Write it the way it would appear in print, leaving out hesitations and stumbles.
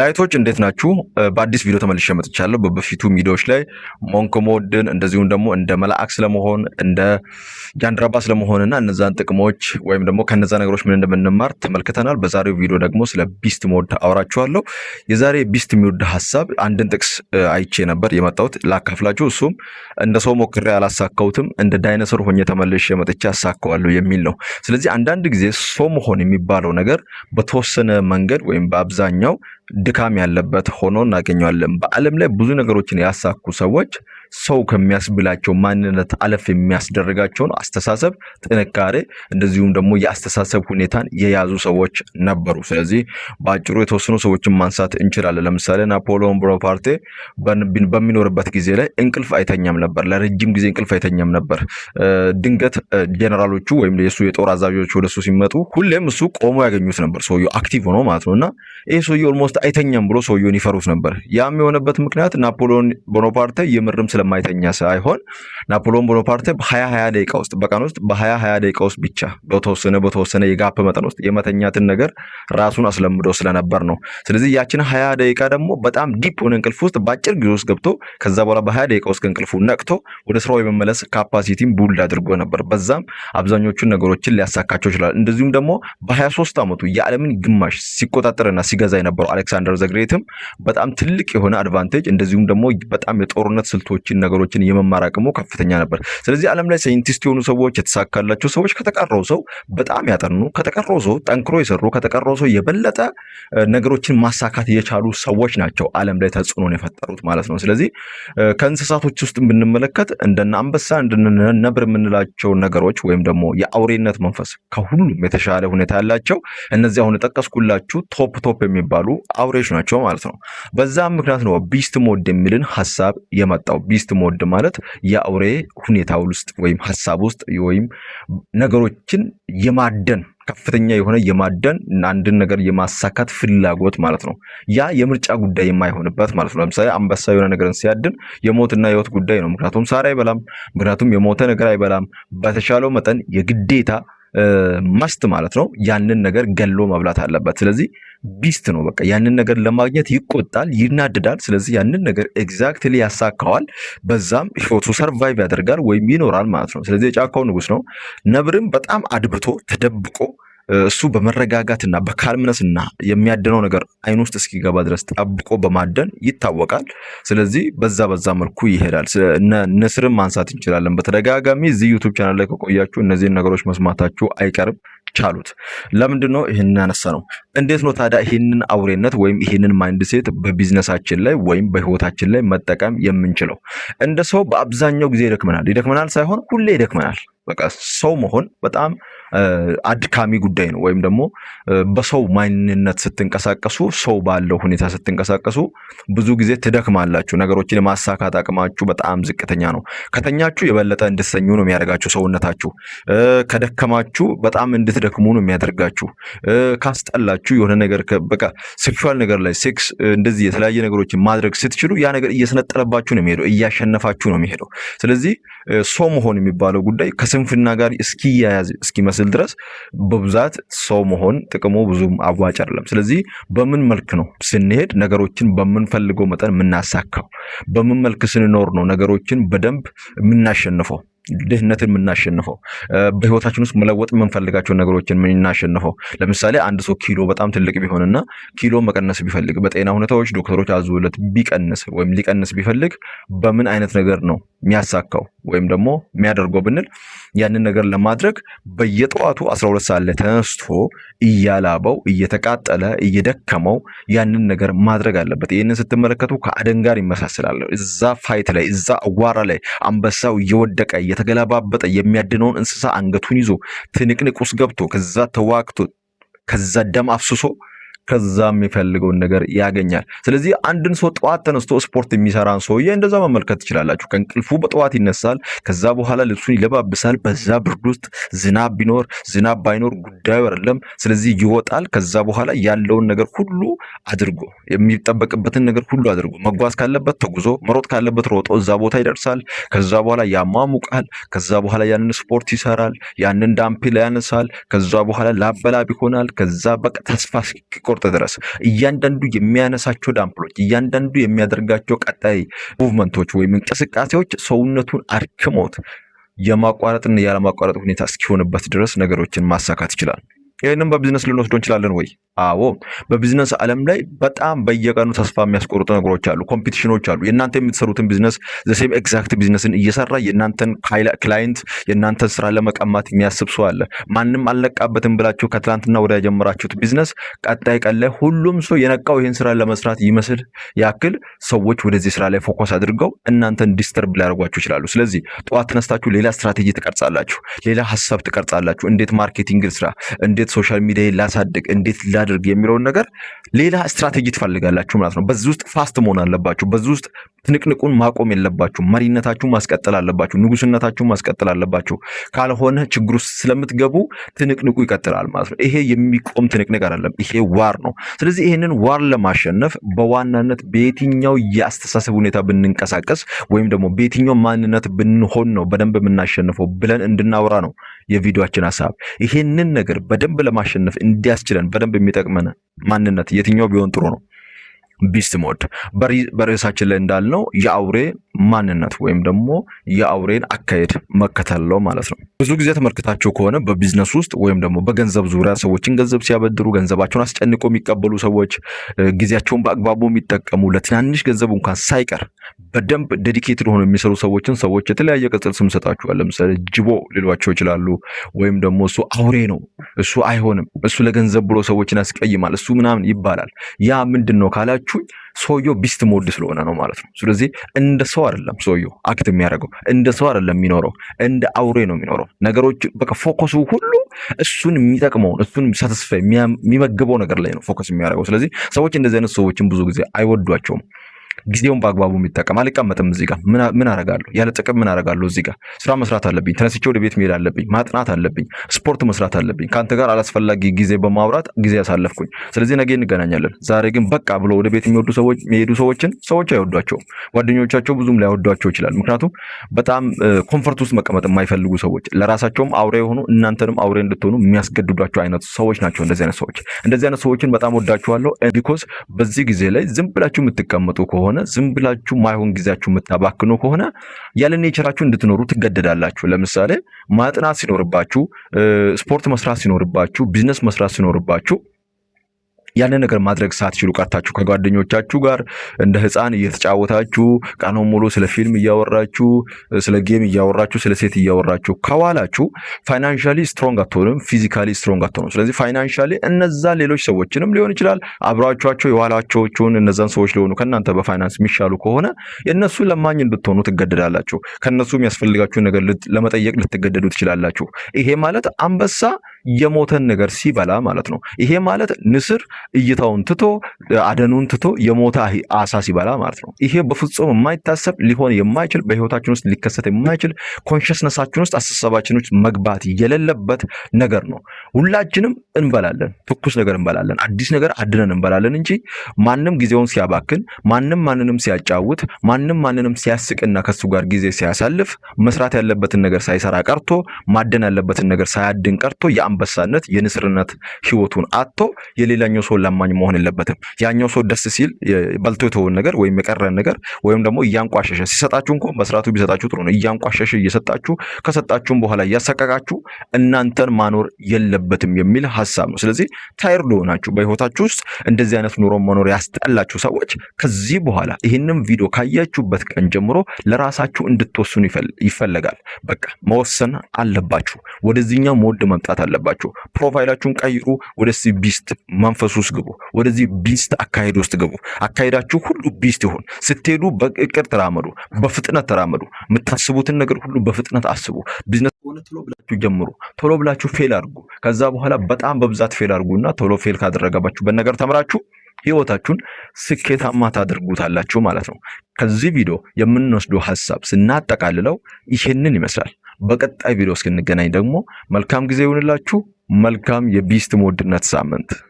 ላይቶች እንዴት ናችሁ? በአዲስ ቪዲዮ ተመልሼ መጥቻለሁ። በበፊቱ ቪዲዮዎች ላይ monk mode ን እንደዚሁም ደግሞ እንደ መልአክ ስለመሆን፣ እንደ ጃንደረባ ስለመሆንና እነዛን ጥቅሞች ወይም ደግሞ ከነዛ ነገሮች ምን እንደምንማር ተመልክተናል። በዛሬው ቪዲዮ ደግሞ ስለ beast mode አወራችኋለሁ። የዛሬ beast mode ሀሳብ አንድን ጥቅስ አይቼ ነበር የመጣሁት ላካፍላችሁ። እሱም እንደ ሰው ሞክሬ አላሳካሁትም፣ እንደ ዳይኖሰር ሆኜ ተመልሼ መጥቼ አሳካዋለሁ የሚል ነው። ስለዚህ አንዳንድ ጊዜ ሰው መሆን የሚባለው ነገር በተወሰነ መንገድ ወይም በአብዛኛው ድካም ያለበት ሆኖ እናገኘዋለን። በዓለም ላይ ብዙ ነገሮችን ያሳኩ ሰዎች ሰው ከሚያስብላቸው ማንነት አለፍ የሚያስደርጋቸውን አስተሳሰብ፣ ጥንካሬ እንደዚሁም ደግሞ የአስተሳሰብ ሁኔታን የያዙ ሰዎች ነበሩ። ስለዚህ በአጭሩ የተወሰኑ ሰዎችን ማንሳት እንችላለን። ለምሳሌ ናፖሊዮን ቦናፓርቴ በሚኖርበት ጊዜ ላይ እንቅልፍ አይተኛም ነበር። ለረጅም ጊዜ እንቅልፍ አይተኛም ነበር። ድንገት ጀነራሎቹ ወይም የሱ የጦር አዛዦች ወደሱ ሲመጡ ሁሌም እሱ ቆሞ ያገኙት ነበር። ሰውየው active ሆኖ ማለት ነው። እና ይህ ሰውየው almost አይተኛም ብሎ ሰውየውን ይፈሩት ነበር። ያም የሆነበት ምክንያት ናፖሊዮን ቦናፓርቴ የምርም ስለማይተኛ ሳይሆን ናፖሊዮን ቦናፓርቴ በ20 20 ደቂቃ ውስጥ፣ በቀን ውስጥ በ20 20 ደቂቃ ውስጥ ብቻ በተወሰነ የ gap መጠን ውስጥ የመተኛትን ነገር ራሱን አስለምዶ ስለነበር ነው። ስለዚህ ያችን 20 ደቂቃ ደግሞ በጣም deep የሆነ እንቅልፍ ውስጥ በአጭር ጊዜ ውስጥ ገብቶ ከዛ በኋላ በ20 ደቂቃ ውስጥ ከእንቅልፉ ነቅቶ ወደ ስራው የመመለስ capacity ን build አድርጎ ነበር። በዛም አብዛኞቹን ነገሮችን ሊያሳካቸው ይችላል። እንደዚሁም ደግሞ በ23 ዓመቱ የዓለምን ግማሽ ሲቆጣጠርና ሲገዛ የነበረው አሌክሳንደር the Great ም በጣም ትልቅ የሆነ advantage እንደዚሁም ደግሞ በጣም የጦርነት ስልቶችን ነገሮችን የመማር አቅሙ ከፍተኛ ነበር። ስለዚህ ዓለም ላይ scientist የሆኑ ሰዎች፣ የተሳካላቸው ሰዎች ከተቀረው ሰው በጣም ያጠኑ፣ ከተቀረው ሰው ጠንክሮ የሰሩ፣ ከተቀረው ሰው የበለጠ ነገሮችን ማሳካት የቻሉ ሰዎች ናቸው ዓለም ላይ ተጽዕኖን የፈጠሩት ማለት ነው። ስለዚህ ከእንስሳቶች ውስጥ ብንመለከት እንደነ አንበሳ፣ እንደነ ነብር የምንላቸው ነገሮች ወይም ደግሞ የአውሬነት መንፈስ ከሁሉም የተሻለ ሁኔታ ያላቸው እነዚህ አሁን የጠቀስኩላችሁ top top የሚባሉ አውሬዎች ናቸው ማለት ነው። በዛም ምክንያት ነው beast mode የሚልን ሀሳብ የመጣው። Beast mode ማለት የአውሬ ሁኔታ ውስጥ ወይም ሀሳብ ውስጥ ወይም ነገሮችን የማደን፣ ከፍተኛ የሆነ የማደን፣ አንድን ነገር የማሳካት ፍላጎት ማለት ነው። ያ የምርጫ ጉዳይ የማይሆንበት ማለት ነው። ለምሳሌ አንበሳ የሆነ ነገርን ሲያድን የሞትና የህይወት ጉዳይ ነው። ምክንያቱም ሳር አይበላም፣ ምክንያቱም የሞተ ነገር አይበላም። በተሻለው መጠን የግዴታ must ማለት ነው ያንን ነገር ገሎ መብላት አለበት። ስለዚህ beast ነው፣ በቃ ያንን ነገር ለማግኘት ይቆጣል፣ ይናደዳል። ስለዚህ ያንን ነገር exactly ያሳካዋል። በዛም ህይወቱ survive ያደርጋል ወይም ይኖራል ማለት ነው። ስለዚህ የጫካው ንጉስ ነው። ነብርም በጣም አድብቶ ተደብቆ እሱ በመረጋጋትና በ calmness ና የሚያድነው ነገር አይን ውስጥ እስኪገባ ድረስ ጠብቆ በማደን ይታወቃል። ስለዚህ በዛ መልኩ ይሄዳል። ንስርን ማንሳት እንችላለን። በተደጋጋሚ እዚህ YouTube channel ላይ ከቆያችሁ እነዚህን ነገሮች መስማታችሁ አይቀርም። ቻሉት። ለምንድን ነው ይህንን ያነሳነው? እንዴት ነው ታዲያ ይህንን አውሬነት ወይም ይህንን mindset በ ቢዝነሳችን ላይ ወይም በህይወታችን ላይ መጠቀም የምንችለው? እንደ ሰው በአብዛኛው ጊዜ ይደክመናል። ይደክመናል ሳይሆን ሁሌ ይደክመናል። በቃ ሰው መሆን በጣም አድካሚ ጉዳይ ነው። ወይም ደግሞ በሰው ማንነት ስትንቀሳቀሱ፣ ሰው ባለው ሁኔታ ስትንቀሳቀሱ ብዙ ጊዜ ትደክማላችሁ። ነገሮችን የማሳካት አቅማችሁ በጣም ዝቅተኛ ነው። ከተኛችሁ የበለጠ እንድትተኙ ነው የሚያደርጋችሁ ሰውነታችሁ። ከደከማችሁ በጣም እንድትደክሙ ነው የሚያደርጋችሁ። ካስጠላችሁ የሆነ ነገር፣ በቃ sexual ነገር ላይ sex እንደዚህ የተለያየ ነገሮችን ማድረግ ስትችሉ ያ ነገር እየሰነጠለባችሁ ነው የሚሄደው፣ እያሸነፋችሁ ነው የሚሄደው። ስለዚህ ሰው መሆን የሚባለው ጉዳይ ከስንፍና ጋር እስኪያያዝ እስኪመስል ድረስ በብዛት ሰው መሆን ጥቅሙ ብዙም አዋጭ አይደለም። ስለዚህ በምን መልክ ነው ስንሄድ ነገሮችን በምንፈልገው መጠን የምናሳካው? በምን መልክ ስንኖር ነው ነገሮችን በደንብ የምናሸንፈው? ድህነትን የምናሸንፈው፣ በህይወታችን ውስጥ መለወጥ የምንፈልጋቸው ነገሮችን የምናሸንፈው? ለምሳሌ አንድ ሰው ኪሎ በጣም ትልቅ ቢሆንና ኪሎ መቀነስ ቢፈልግ፣ በጤና ሁኔታዎች ዶክተሮች አዘውለት ቢቀንስ ወይም ሊቀንስ ቢፈልግ በምን አይነት ነገር ነው የሚያሳካው ወይም ደግሞ የሚያደርገው ብንል ያንን ነገር ለማድረግ በየጠዋቱ 12 ሰዓት ላይ ተነስቶ እያላበው፣ እየተቃጠለ፣ እየደከመው ያንን ነገር ማድረግ አለበት። ይህንን ስትመለከቱ ከአደን ጋር ይመሳሰላል። እዛ fight ላይ፣ እዛ አዋራ ላይ አንበሳው እየወደቀ እየተገለባበጠ የሚያድነውን እንስሳ አንገቱን ይዞ ትንቅንቅ ውስጥ ገብቶ ከዛ ተዋግቶ ከዛ ደም አፍስሶ ከዛ የሚፈልገውን ነገር ያገኛል። ስለዚህ አንድን ሰው ጠዋት ተነስቶ ስፖርት የሚሰራን ሰውዬ እንደዛ መመልከት ትችላላችሁ። ከእንቅልፉ በጠዋት ይነሳል። ከዛ በኋላ ልብሱን ይለባብሳል። በዛ ብርድ ውስጥ ዝናብ ቢኖር ዝናብ ባይኖር ጉዳዩ አይደለም። ስለዚህ ይወጣል። ከዛ በኋላ ያለውን ነገር ሁሉ አድርጎ፣ የሚጠበቅበትን ነገር ሁሉ አድርጎ፣ መጓዝ ካለበት ተጉዞ፣ መሮጥ ካለበት ሮጦ እዛ ቦታ ይደርሳል። ከዛ በኋላ ያሟሙቃል። ከዛ በኋላ ያንን ስፖርት ይሰራል። ያንን dumbbell ያነሳል። ከዛ በኋላ ላብ በላብ ይሆናል። ከዛ በቃ ተስፋ እስኪቆርጥ እስኪቆርጥ ድረስ እያንዳንዱ የሚያነሳቸው dumbbell ኦች፣ እያንዳንዱ የሚያደርጋቸው ቀጣይ movement ኦች ወይም እንቅስቃሴዎች ሰውነቱን አድክሞት የማቋረጥና ያለማቋረጥ ሁኔታ እስኪሆንበት ድረስ ነገሮችን ማሳካት ይችላል። ይህንም በቢዝነስ ልንወስዶ እንችላለን ወይ? አዎ፣ በቢዝነስ ዓለም ላይ በጣም በየቀኑ ተስፋ የሚያስቆርጡ ነገሮች አሉ፣ competition ኦች አሉ። የእናንተ የምትሰሩትን ቢዝነስ the same exact business ን እየሰራ የእናንተን client፣ የእናንተን ስራ ለመቀማት የሚያስብ ሰው አለ። ማንም አልነቃበትም ብላችሁ ከትላንትና ወዲያ የጀመራችሁት ቢዝነስ ቀጣይ ቀን ላይ ሁሉም ሰው የነቃው ይህን ስራ ለመስራት ይመስል ያክል ሰዎች ወደዚህ ስራ ላይ focus አድርገው እናንተን disturb ሊያደርጓችሁ ይችላሉ። ስለዚህ ጠዋት ተነስታችሁ ሌላ ስትራቴጂ ትቀርጻላችሁ፣ ሌላ ሀሳብ ትቀርጻላችሁ። እንዴት marketing ልስራ፣ እንዴት social media ላሳድግ፣ እንዴት ላድርግ የሚለውን ነገር ሌላ ስትራቴጂ ትፈልጋላችሁ ማለት ነው። በዚህ ውስጥ fast መሆን አለባችሁ። በዚህ ውስጥ ትንቅንቁን ማቆም የለባችሁ። መሪነታችሁን ማስቀጠል አለባችሁ። ንጉስነታችሁን ማስቀጠል አለባችሁ። ካልሆነ ችግር ውስጥ ስለምትገቡ ትንቅንቁ ይቀጥላል ማለት ነው። ይሄ የሚቆም ትንቅንቅ አይደለም። ይሄ war ነው። ስለዚህ ይሄንን war ለማሸነፍ በዋናነት በየትኛው የአስተሳሰብ ሁኔታ ብንንቀሳቀስ ወይም ደግሞ በየትኛው ማንነት ብንሆን ነው በደንብ የምናሸንፈው ብለን እንድናወራ ነው የቪዲዮአችን ሀሳብ። ይሄንን ነገር በደንብ ለማሸነፍ እንዲያስችለን በደንብ የሚጠቅመን ማንነት የትኛው ቢሆን ጥሩ ነው? Beast mode፣ በርዕሳችን ላይ እንዳልነው የአውሬ ማንነት ወይም ደግሞ የአውሬን አካሄድ መከተል ነው ማለት ነው። ብዙ ጊዜ ተመልክታችሁ ከሆነ በቢዝነስ ውስጥ ወይም ደግሞ በገንዘብ ዙሪያ ሰዎችን ገንዘብ ሲያበድሩ ገንዘባቸውን አስጨንቆ የሚቀበሉ ሰዎች፣ ጊዜያቸውን በአግባቡ የሚጠቀሙ፣ ለትናንሽ ገንዘብ እንኳን ሳይቀር በደንብ dedicated ሆነው የሚሰሩ ሰዎችን ሰዎች የተለያየ ቅጽል ስም ሰጣችኋል። ለምሳሌ ጅቦ ሊሏቸው ይችላሉ። ወይም ደግሞ እሱ አውሬ ነው፣ እሱ አይሆንም፣ እሱ ለገንዘብ ብሎ ሰዎችን ያስቀይማል፣ እሱ ምናምን ይባላል። ያ ምንድን ነው ካላችሁኝ ሰውየው beast mode ስለሆነ ነው ማለት ነው። ስለዚህ እንደ ሰው አይደለም ሰውየው act የሚያደርገው፣ እንደ ሰው አይደለም የሚኖረው፣ እንደ አውሬ ነው የሚኖረው። ነገሮች በቃ focus ኡ ሁሉ እሱን የሚጠቅመውን፣ እሱን satisfy የሚመግበው ነገር ላይ ነው focus የሚያደርገው። ስለዚህ ሰዎች እንደዚህ አይነት ሰዎችን ብዙ ጊዜ አይወዷቸውም። ጊዜውን በአግባቡ የሚጠቀም፣ አልቀመጥም እዚህ ጋር ምን አረጋለሁ? ያለ ጥቅም ምን አረጋለሁ? እዚህ ጋር ስራ መስራት አለብኝ፣ ተነስቼ ወደ ቤት መሄድ አለብኝ፣ ማጥናት አለብኝ፣ ስፖርት መስራት አለብኝ። ከአንተ ጋር አላስፈላጊ ጊዜ በማውራት ጊዜ ያሳለፍኩኝ። ስለዚህ ነገ እንገናኛለን። ዛሬ ግን በቃ ብሎ ወደ ቤት የሚወዱ ሰዎች የሚሄዱ ሰዎችን ሰዎች አይወዷቸውም። ጓደኞቻቸው ብዙም ላይወዷቸው ይችላል። ምክንያቱም በጣም comfort ውስጥ መቀመጥ የማይፈልጉ ሰዎች፣ ለራሳቸውም አውሬ የሆኑ እናንተንም አውሬ እንድትሆኑ የሚያስገድዷቸው አይነት ሰዎች ናቸው። እንደዚህ አይነት ሰዎችን በጣም ወዳችኋለሁ። Because በዚህ ጊዜ ላይ ዝም ብላችሁ የምትቀመጡ ከሆነ፣ ዝም ብላችሁ ማይሆን ጊዜያችሁ የምታባክኑ ከሆነ ያለ nature ኣችሁ እንድትኖሩ ትገደዳላችሁ። ለምሳሌ ማጥናት ሲኖርባችሁ፣ ስፖርት መስራት ሲኖርባችሁ፣ ቢዝነስ መስራት ሲኖርባችሁ ያንን ነገር ማድረግ ሳትችሉ ቀርታችሁ ከጓደኞቻችሁ ጋር እንደ ሕፃን እየተጫወታችሁ፣ ቀኑን ሙሉ ስለ ፊልም እያወራችሁ፣ ስለ game እያወራችሁ፣ ስለ ሴት እያወራችሁ ከዋላችሁ financially strong አትሆኑም፣ physically strong አትሆኑም። ስለዚህ financially እነዛ ሌሎች ሰዎችንም ሊሆን ይችላል፣ አብሯቸው የዋላቸውን እነዛን ሰዎች ሊሆኑ ከእናንተ በፋይናንስ የሚሻሉ ከሆነ የእነሱ ለማኝ እንድትሆኑ ትገደዳላችሁ። ከእነሱ የሚያስፈልጋችሁን ነገር ለመጠየቅ ልትገደዱ ትችላላችሁ። ይሄ ማለት አንበሳ የሞተን ነገር ሲበላ ማለት ነው። ይሄ ማለት ንስር እይታውን ትቶ፣ አደኑን ትቶ የሞተ አሳ ሲበላ ማለት ነው። ይሄ በፍጹም የማይታሰብ፣ ሊሆን የማይችል፣ በህይወታችን ውስጥ ሊከሰት የማይችል፣ consciousness ኣችን ውስጥ፣ አስተሳሰባችን ውስጥ መግባት የሌለበት ነገር ነው። ሁላችንም እንበላለን፣ ትኩስ ነገር እንበላለን፣ አዲስ ነገር አድነን እንበላለን እንጂ ማንም ጊዜውን ሲያባክን፣ ማንም ማንንም ሲያጫውት፣ ማንም ማንንም ሲያስቅና ከሱ ጋር ጊዜ ሲያሳልፍ መስራት ያለበትን ነገር ሳይሰራ ቀርቶ፣ ማደን ያለበትን ነገር ሳያድን ቀርቶ የአንበሳነት የንስርነት ህይወቱን አጥቶ የሌላኛው ሰው ለማኝ መሆን የለበትም። ያኛው ሰው ደስ ሲል በልቶ የተወውን ነገር ወይም የቀረን ነገር ወይም ደግሞ እያንቋሸሸ ሲሰጣችሁ እንኳን በስርዓቱ ቢሰጣችሁ ጥሩ ነው። እያንቋሸሸ እየሰጣችሁ፣ ከሰጣችሁም በኋላ እያሰቀቃችሁ እናንተን ማኖር የለበትም የሚል ሀሳብ ነው። ስለዚህ tired ሆናችሁ በህይወታችሁ ውስጥ እንደዚህ አይነት ኑሮ መኖር ያስጠላችሁ ሰዎች ከዚህ በኋላ ይህንም ቪዲዮ ካያችሁበት ቀን ጀምሮ ለራሳችሁ እንድትወስኑ ይፈለጋል። በቃ መወሰን አለባችሁ። ወደዚህኛው mode መምጣት አለባችሁ። Profile ኣችሁን ቀይሩ። ወደዚህ beast መንፈስ ውስጥ ግቡ። ወደዚህ beast አካሄድ ውስጥ ግቡ። አካሄዳችሁ ሁሉ beast ይሁን። ስትሄዱ በእቅድ ተራመዱ፣ በፍጥነት ተራመዱ። የምታስቡትን ነገር ሁሉ በፍጥነት አስቡ። ቢዝነስ ከሆነ ቶሎ ብላችሁ ጀምሩ። ቶሎ ብላችሁ fail አድርጉ። ከዛ በኋላ በጣም በብዛት fail አድርጉና ቶሎ fail ካደረጋችሁበት ነገር ተምራችሁ ህይወታችሁን ስኬታማ ታደርጉታላችሁ ማለት ነው። ከዚህ ቪዲዮ የምንወስደው ሀሳብ ስናጠቃልለው ይህንን ይመስላል። በቀጣይ ቪዲዮ እስክንገናኝ ደግሞ መልካም ጊዜ ይሁንላችሁ። መልካም የ beast mode ነት ሳምንት።